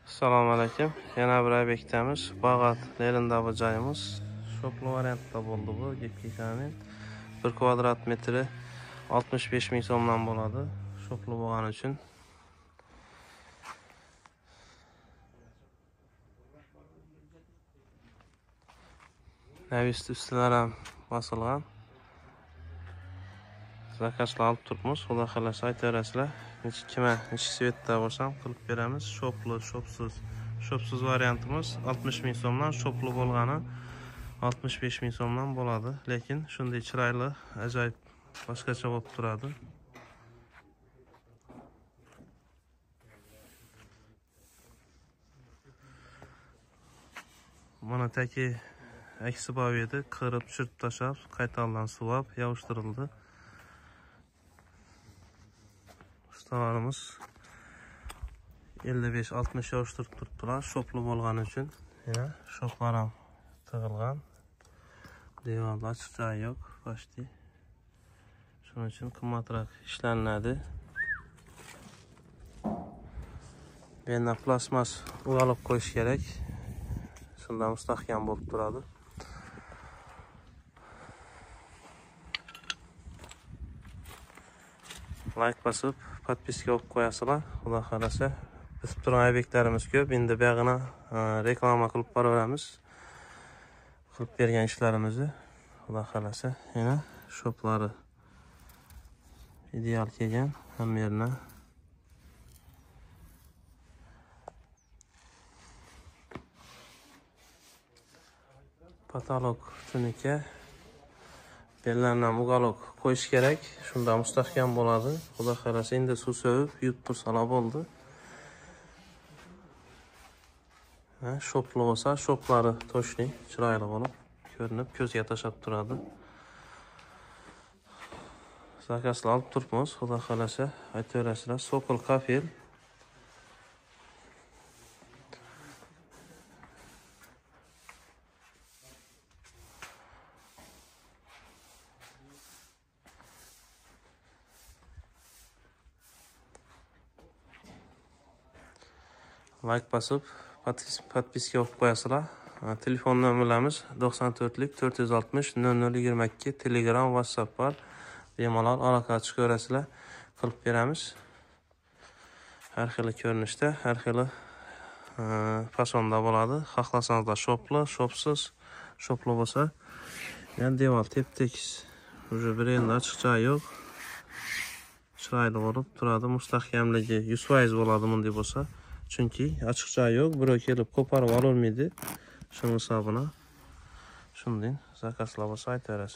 Assalomu alaykum. Yana bir obyektimiz Bag'at Lelindagi joyimiz. Shopli variantda bo'ldi bu. Gap 1 kvadrat metri 65 ming so'mdan bo'ladi. Shopli bo'lgani uchun. Navist ustilari ham bosilgan. Zakazlar olib turibmiz. Xudo xolasa aytaverasizlar. Kime necha svetda bo'lsam qilib beramiz. Shopli, shopsiz. Shopsiz variantimiz 60 ming so'mdan, shopli bo'lgani 65 ming so'mdan bo'ladi. Lekin shunday chiroyli, ajoyib boshqacha bo'lib turadi. Mana taki aksi bor edi, qirib, tushirib tashlab, qaytadan suvab yopishtirildi. Ustalarimiz 55-60 yopishtirib turibdilar, shopli bo'lgani uchun. Yana shoplar ham tig'ilgan. Devorda ochiq joyi yo'q, почти. Shuning uchun qimmatroq ishlanadi. Bu yerdan plastmas olib qo'yish kerak. Shundan mustahkam bo'lib turadi. Like basib, podpiska olib qo'yasizlar. Xudo xolasa, bitib turgan obyektlarimiz ko'p. Endi buyog'ini reklama qilib boraveramiz. Qilib bergan ishlarimizni Xudo xolasa, yana shoplari ideal kelgan hamma yerine. Patolog tunuka bellardan ugalok qo'yish kerak. Shunda mustahkam bo'ladi. Xudo xolasa, endi suv sevib yutib tursalar bo'ldi. Ha, shopli bo'lsa, shoplari toshli, chiroyli bo'lib ko'rinib, ko'zga tashlab turadi. Zakazlar olib turibmiz, Xudo xolasa, aytaverasizlar. Sokol kafel. Like basib, podpiska olib qo'yasizlar. Telefon nomerlarimiz 94 460 0022, Telegram, WhatsApp bor. Bemalol aloqa chiqaverasizlar, qilib beramiz. Har xil ko'rinishda, har xil fasonda bo'ladi. Xohlasangizlar shopli, shopsiz, shopli bo'lsa, yana devor tep-tekis. Уже bir endi ochiq joyi yo'q. Chiroyli bo'lib turadi, mustahkamligi 100% bo'ladi bunday bo'lsa. Chunki ochiq joyi yo'q, birov kelib qo'parib ololmaydi. Shuning hisobini shunday zakazlar bo'lsa aytaverasiz.